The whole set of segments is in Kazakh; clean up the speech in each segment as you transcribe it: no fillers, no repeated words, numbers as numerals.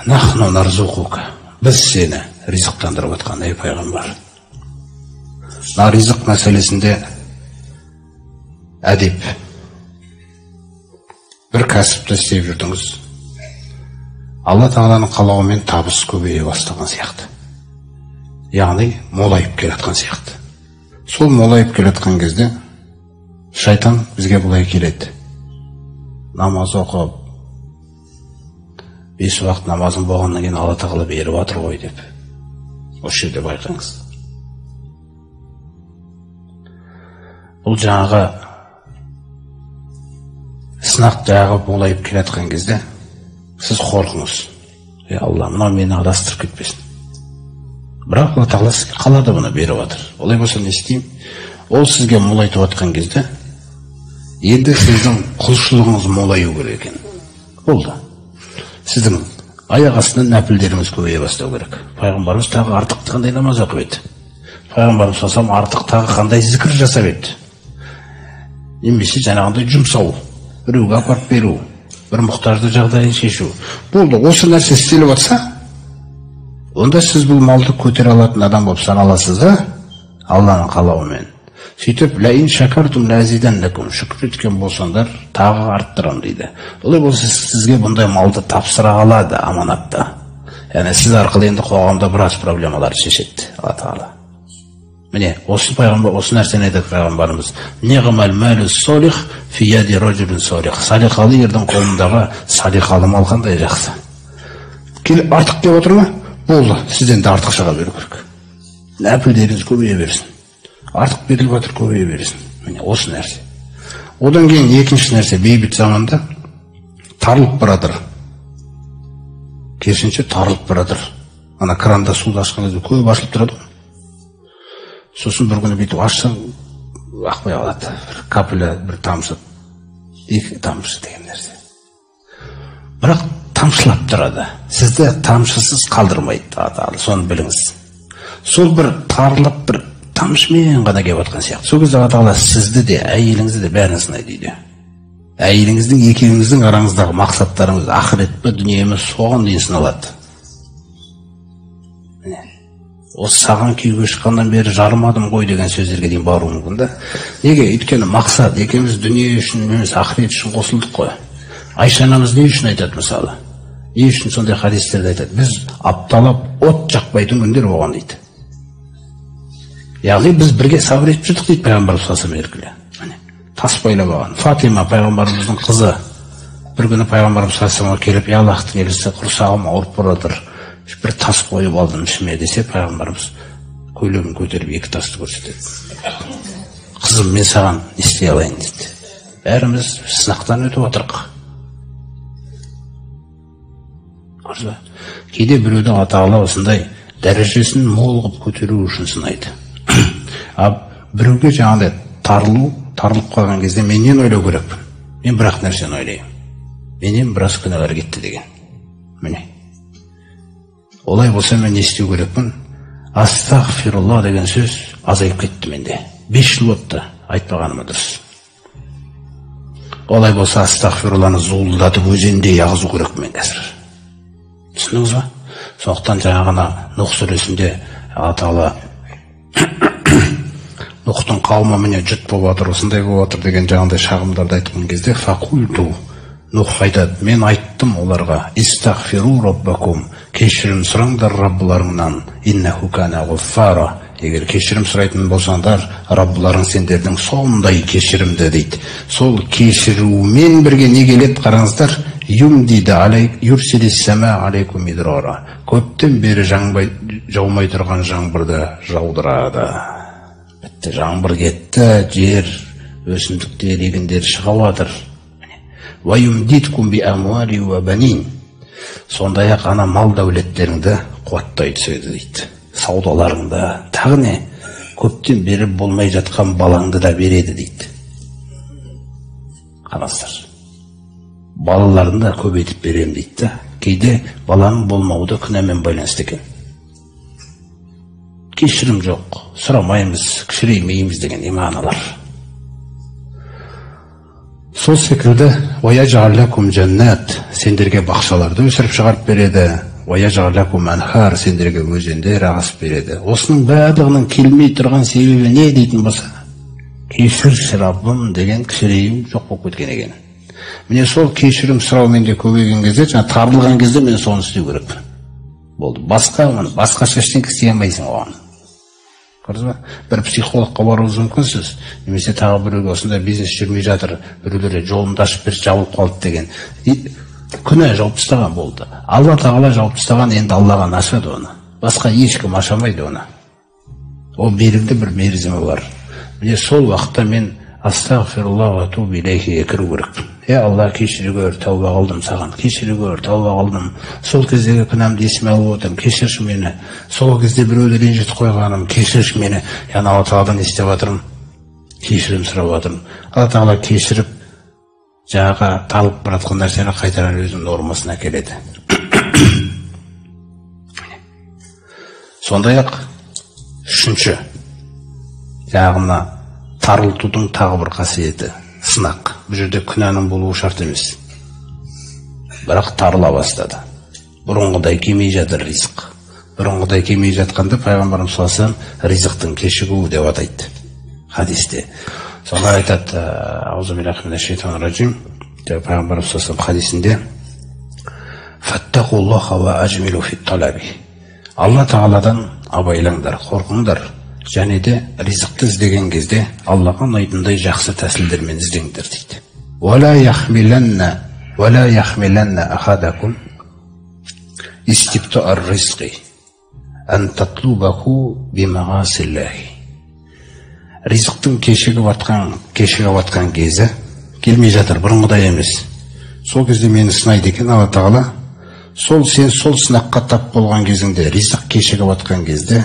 Нахну нарзукука. Біз сені ризықтандырып жатқан, ей пайғамбар. Мына ризық мәселесінде әдеп. Бір кәсіпті істеп жүрдіңіз. Алла тағаланың қалауымен табыс көбейе бастаған сияқты. Яғни молайып келе жатқан сияқты. Сол молайып келе жатқан кезде шайтан бізге бұлай келеді. Намаз оқып, 5 уақыт намазың болғаннан кейін Алла тағала беріп жатыр ғой деп. Осы жерде байқаңыз. Бұл жаңағы сынақ жағы молайып келе жатқан кезде сіз қорқыңыз. Ей Алла, мынау мені адастырып кетпесін. Бірақ Алла тағала сізге қалады, бұны беріп жатыр. Олай болса не істеймін? Ол сізге молайтып жатқан кезде енді сіздің құлшылығыңыз молаю керек екен. Болды. Сіздің аяқ астынан нәпілдеріңіз көбейе бастау керек. Пайғамбарымыз тағы артық қандай намаз оқып еді? Пайғамбарымыз саллаллаху артық тағы қандай зікір жасап еді? Немесе жаңағындай жұмсау, біреуге апарып беру, бір мұқтажды жағдайын шешу. Болды, осы нәрсе істеліп жатса, онда сіз бұл малды көтере алатын адам болып саналасыз да, Алланың қалауымен. Сөйтіп, лә ин шакартум лә азиданнакум, шүкір еткен болсаңдар, тағы арттырам дейді. Олай болса сізге бұндай малды тапсыра алады аманатта. Яғни сіз арқылы енді қоғамда біраз проблемалар шешеді Алла тағала. Міне, осы пайғамбар, осы нәрсені айтады пайғамбарымыз. Неғмал мәлу солих фи яди ражулин солих. Салиқалы ердің қолындағы салиқалы мал қандай жақсы. Кел, артық деп отыр ма? Болды, сізден де артық шыға беру керек. Нәпілдеріңіз көбейе берсін. Артық беріліп жатыр, көбейе берсін. Міне, осы нәрсе. Одан кейін екінші нәрсе, бейбіт заманда тарылып баратыр. Керісінше тарылып баратыр. Ана кранда суды ашқан кезде көп ашылып тұрады ғой. Сосын бір күні бүйтіп ашсаң, ақпай қалады. Бір капля, бір тамшы, екі тамшы деген нәрсе. Бірақ тамшылап тұрады. Сізді тамшысыз қалдырмайды Алла, соны біліңіз. Сол бір тарылып, бір тамшымен ғана келіп жатқан сияқты. Сол кезде Алла тағала сізді де, әйеліңізді де бәрін сынайды үйде. Әйеліңіздің, екеуіңіздің араңыздағы мақсаттарыңыз ақырет пе, дүние ме, соған дейін сыналады. Міне, осы саған күйеуге шыққаннан бері жарымадым ғой деген сөздерге дейін баруы мүмкін да. Неге? Өйткені мақсат, екеуміз дүние үшін емес, ақырет үшін қосылдық қой. Айша анамыз не үшін айтады мысалы? Не үшін сондай хадистерді айтады? Біз апталап от жақпайтын күндер болған дейді. Яғни біз бірге сабыр етіп жүрдік дейді пайғамбарымыз саллаллаху алейхи вассалам. Міне, тас байлап алған. Фатима пайғамбарымыздың қызы бір күні пайғамбарымыз саллаллаху алейхи вассалам келіп, «Ей Аллахтың елшісі, құрсағым ауырып бара жатыр, бір тас қойып алдым ішіме» десе, пайғамбарымыз көйлегін көтеріп екі тасты көрсетеді. Қызым, мен саған не істей алайын дейді. Бәріміз сынақтан өтіп отырық. Көрдіңіз бе? Кейде біреуді Алла тағала осындай дәрежесін мол қылып көтеру үшін сынайды. А біреуге жаңағыдай тарылып қалған кезде мен нені ойлау керекпін? Мен бір-ақ нәрсені ойлаймын. Менен біраз күнәлар кетті деген. Міне. Олай болса мен не істеу керекпін? Астағфирулла деген сөз азайып кетті менде. 5 жыл болыпты, айтпағаныма дұрыс. Олай болса астағфирулланы зуылдатып өзендей ағызу керек мен қазір. Түсіндіңіз ба? Сондықтан жаңағына Нұх сүресінде Алла тағала Нұхтың қауымы міне жұт болып жатыр, осындай болып жатыр деген жаңағындай шағымдарды айтқан кезде фақулту, Нұх айтады, мен айттым оларға, истағфиру раббакум, кешірім сұраңдар Раббыларыңнан, иннаху кана ғаффара, егер кешірім сұрайтын болсаңдар, Раббыларың сендердің сондай кешірімді дейді. Сол кешірумен бірге не келеді қараңыздар? Юмдиду алейк юрсилис сама алейкум мидрара. Көптен бері жаумай тұрған жаңбырды жаудырады. Бітті, жаңбыр кетті, жер, өсімдіктер, егіндер шыға жатыр. Ва юмдидкум би амуали ва банин. Сондай-ақ ана мал дәулеттеріңді қуаттай түседі дейді. Саудаларыңды, тағы не? Көптен бері болмай жатқан балаңды да береді дейді. Қараңыздар. Балаларын да көбейтіп беремін дейді да. Кейде баланың болмауы да күнәмен байланысты екен. Кешірім жоқ, сұрамаймыз, кішіреймейміз деген иманалар. Сол секілді «Уаяжаллакум жаннат», сендерге бақшаларды өсіріп шығарып береді. Сендерге өзендер ағызып береді. Осының барлығының келмей тұрған себебі не дейтін болса, кешірші Раббым деген кішірею жоқ болып кеткен екен. Міне сол кешірім сұрау менде көбейген кезде, жаңа тарылған кезде мен соны істеу керекпін. Болды. Басқаша ештеңе істей алмайсың оған. Көрдіңіз ба? Бір психологқа баруыңыз мүмкінсіз, немесе тағы біреуге осындай бизнес жүрмей жатыр, біреулер жолымды ашып беріп жабылып қалды деген. Күнә жауып тастаған болды. Алла тағала жауып тастаған, енді Алла ғана ашады оны. Басқа ешкім аша алмайды оны. Ол белгілі бір мерзімі бар. Міне сол уақытта мен астағфируллах ва атубу илейхиге кіру керекпін. Е Алла, кешіре көр, тәуба қылдым саған, кешіре көр, тәуба қылдым. Сол кездегі күнәмді есіме алып отырмын, кешірші мені. Сол кезде біреуді ренжітіп қойғаным, кешірші мені. Яғни Алла тағаладан не істеп жатырмын? Кешірім сұрап жатырмын. Алла тағала кешіріп, жаңағы талып бара жатқан нәрсені қайтарар өзінің нормасына келеді. Сондай-ақ үшінші, жаңағы мына тарылтудың тағы бір қасиеті сынақ. Бұл жерде күнәнің болуы шарт емес. Бірақ тарыла бастады. Бұрынғыдай келмей жатыр ризық. Бұрынғыдай келмей жатқанда пайғамбарымыз саллаллаху алейхи вассалам ризықтың кешігуі деп атайды хадисте. Сонда айтады, аузу биллахи минаш шайтанир ражим, пайғамбарымыз саллаллаху алейхи вассалам хадисінде фаттақуллаха ва ажмилу фит талаби. Алла тағаладан абайлаңдар, қорқыңдар. Және де ризықты іздеген кезде Аллаға ұнайтындай жақсы тәсілдермен іздеңдер дейді. Уала яхмиланна ахадакум истибтаар ризқи ан татлубаху бимағасиллахи. Ризықтың кешігіп атқан кезі келмей жатыр, бұрынғыдай емес. Сол кезде мені сынайды екен Алла тағала. Сол сен сол сынаққа тап болған кезіңде, ризық кешігіп атқан кезде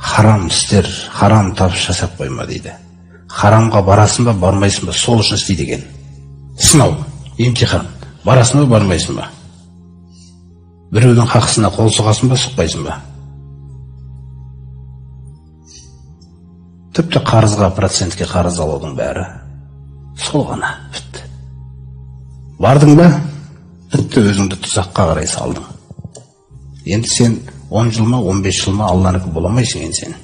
харам істер, харам табыс жасап қойма дейді. Харамға барасың ба, бармайсың ба, сол үшін істейді екен. Сынау, емтихан. Барасың ба, бармайсың ба? Біреудің хақысына қол сұғасың ба, сұқпайсың ба? Тіпті қарызға, процентке қарыз алудың бәрі сол ғана, бітті. Бардың ба, бітті, өзіңді тұзаққа қарай салдың. Енді сен 10 жыл ма, 15 жыл ма Алланікі бола алмайсың енді сен.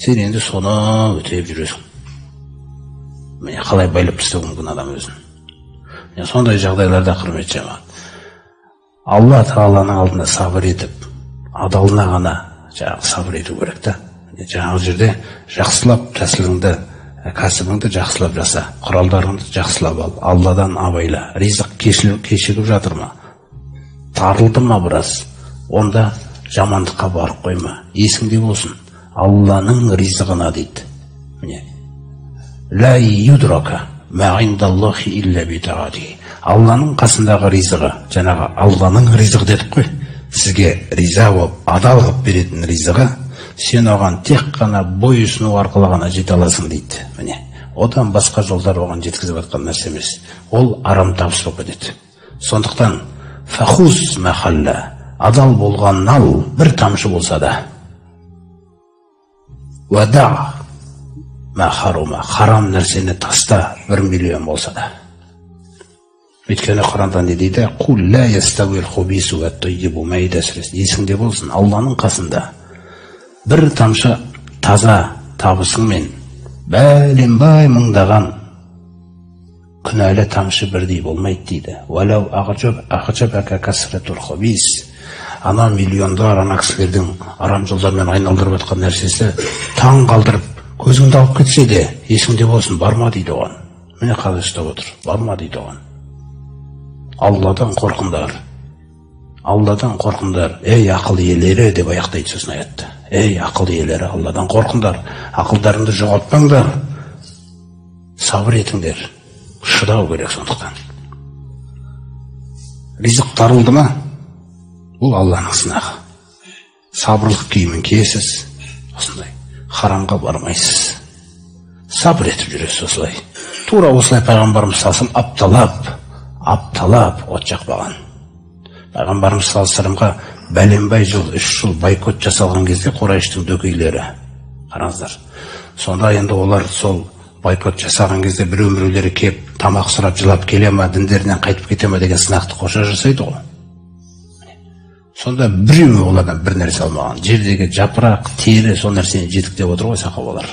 Сен енді соны өтеп жүресің. Міне қалай байлап тастауы мүмкін адам өзін. Міне сондай жағдайларда, құрметті жамағат, Алла тағаланың алдында сабыр етіп, адалына ғана жаңағы сабыр ету керек та. Жаңағы жерде жақсылап тәсіліңді, кәсібіңді жақсылап жаса, құралдарыңды жақсылап ал, Алладан абайла. Ризық кешігіп жатыр ма, тарылды ма біраз, онда жамандыққа барып қойма. Есіңде болсын, Алланың ризығына дейді. Міне, ла юдрака ма индаллахи илля битаатихи. Алланың қасындағы ризығы, жаңағы Алланың ризығы дедік қой, сізге риза болып, адал қылып беретін ризығы, сен оған тек қана бой ұсыну арқылы ғана жете аласың дейді. Міне, одан басқа жолдар оған жеткізіп жатқан нәрсе емес. Ол арам табыс болып кетеді. Сондықтан фахуз махалла, адал болған ал бір тамшы болса да, уада ма харума, харам нәрсені таста 1 миллион болса да. Өйткені Құранда не дейді? Қул ла ястауил хубису уат таййибу, Маида сүресі. Есіңде болсын, Алланың қасында бір тамшы таза табысыңмен бәленбай мыңдаған күнәлі тамшы бірдей болмайды дейді. Уалау ағжабака касратул хубис. Ана миллиондар, ана кісілердің арам жолдармен айналдырып жатқан нәрсесі таң қалдырып көзіңді алып кетсе де, есіңде болсын, барма дейді оған. Міне қалай ұстап отыр, барма дейді оған. Алладан қорқыңдар, Алладан қорқыңдар, ей ақыл иелері деп аяқтайды сосын аятты. Ей ақыл иелері, Алладан қорқыңдар, ақылдарыңды жоғалтпаңдар, сабыр етіңдер, шыдау керек. Сондықтан ризық тарылды ма, бұл Алланың сынағы. Сабырлық киімін киесіз, осындай харамға бармайсыз, сабыр етіп жүресіз осылай. Тура осылай пайғамбарымыз саллаллаху алейхи вассалам апталап от жақпаған. Пайғамбарымыз саллаллаху алейхи вассаламға бәленбай жыл, 3 жыл бойкот жасалған кезде Қурайыштың дөкейлері, қараңыздар, сонда енді олар сол бойкот жасаған кезде біреу-біреулері кеп тамақ сұрап жылап келе ма, діндерінен қайтып кете ма деген сынақты қоша жасайды ғой. Сонда біреуі олардан бір нәрсе алмаған. Жердегі жапырақ, тері, сол нәрсені жедік деп отыр ғой сахабалар.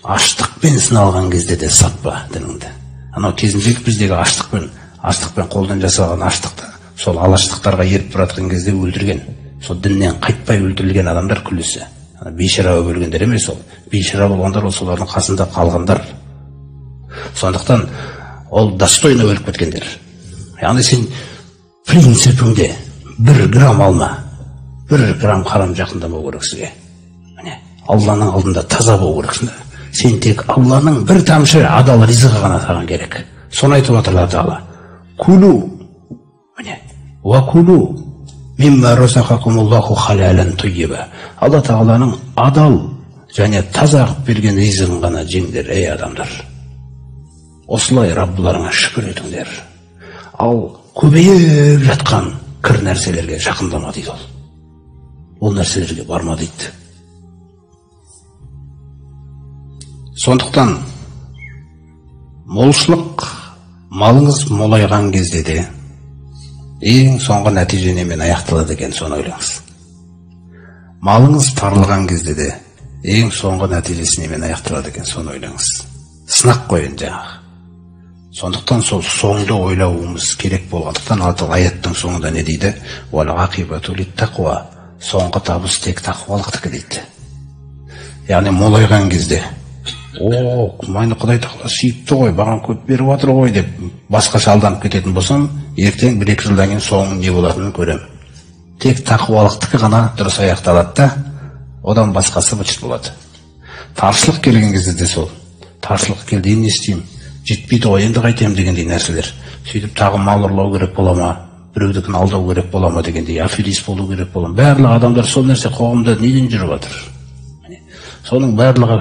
Аштықпен сыналған кезде де сатпа дініңді. Анау кезіндегі біздегі аштықпен қолдан жасалған аштықты, сол алаштықтарға еріп баратқан кезде өлтірген, сол діннен қайтпай өлтірілген адамдар күллісі. Бейшара болып өлгендер емес ол. Бейшара болғандар ол солардың қасында қалғандар. Сондықтан ол достойно өліп кеткендер. Яғни сен принципіңде 1 грамм алма, 1 грамм харам жақындамау керек сізге. Міне, Алланың алдында таза болу керексің. Сен тек Алланың бір тамшы адал ризығы ғана саған керек. Соны айтып отыр Алла Тағала. Кулу, міне, уа кулу мимма разақакумуллаху халалан тайиба. Алла Тағаланың адал және таза қылып берген ризығын ғана жеңдер, ей адамдар. Осылай Раббыларыңа шүкір етіңдер. Ал көбейіп жатқан кір нәрселерге жақындама дейді ол. Ол нәрселерге барма дейді. Сондықтан молшылық, малыңыз молайған кезде де ең соңғы нәтиже немен аяқталады екен, соны ойлаңыз. Малыңыз тарылған кезде де ең соңғы нәтижесі немен аяқталады екен, соны ойлаңыз. Сынақ қой енді жаңағы. Сондықтан сол соңды ойлауымыз керек болғандықтан Алла Тағала аяттың соңында не дейді? Уал ақибату лит-тақуа. Соңғы табыс тек тақуалықтікі дейді. Яғни молайған кезде, о, мені Құдай Тағала сүйіпті ғой, маған көп беріп жатыр ғой деп басқаша алданып кететін болсам, ертең 1-2 жылдан кейін соңы не болатынын көремін. Тек тақуалықтікі ғана дұрыс аяқталады да, одан басқасы быт-шыт болады. Таршылық келген кезде де сол. Таршылық келді, енді не істеймін? Жетпейді ғой, енді қайтемін дегендей нәрселер. Сөйтіп тағы мал ұрлау керек бола ма, біреудікін алдау керек бола ма дегендей, аферист болу керек бола ма? Барлық адамдар сол нәрсе қоғамда неден жүріп жатыр? Соның барлығы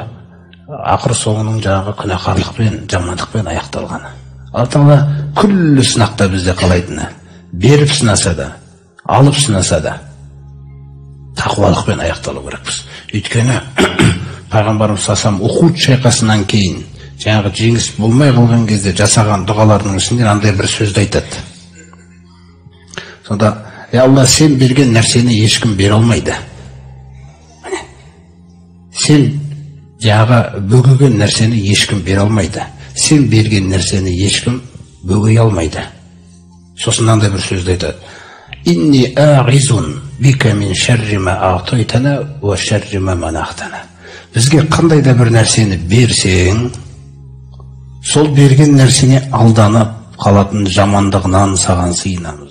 ақыр соңының жаңағы күнәһарлықпен, жамандықпен аяқталғаны. Алла Тағала күллі сынақта бізде қалайтыны, беріп сынаса да, алып сынаса да, тақуалықпен аяқталу керекпіз. Өйткені пайғамбарымыз саллаллаху алейхи вассалам Ухуд шайқасынан кейін жаңағы жеңіс болмай қалған кезде жасаған дұғаларының ішінде андай бір сөзді айтады. Сонда, «Е Алла, сен берген нәрсені ешкім бере алмайды. Міне, сен жаңағы бөгеген нәрсені ешкім бере алмайды. Сен берген нәрсені ешкім бөгей алмайды». Сосын мынандай бір сөзді айтады. «Инни ағизун бика мин шарри ма ағтайтана уа шарри ма манахтана». Бізге қандай да бір нәрсені берсең, сол берген нәрсене алданып қалатын жамандығынан саған сыйынамыз.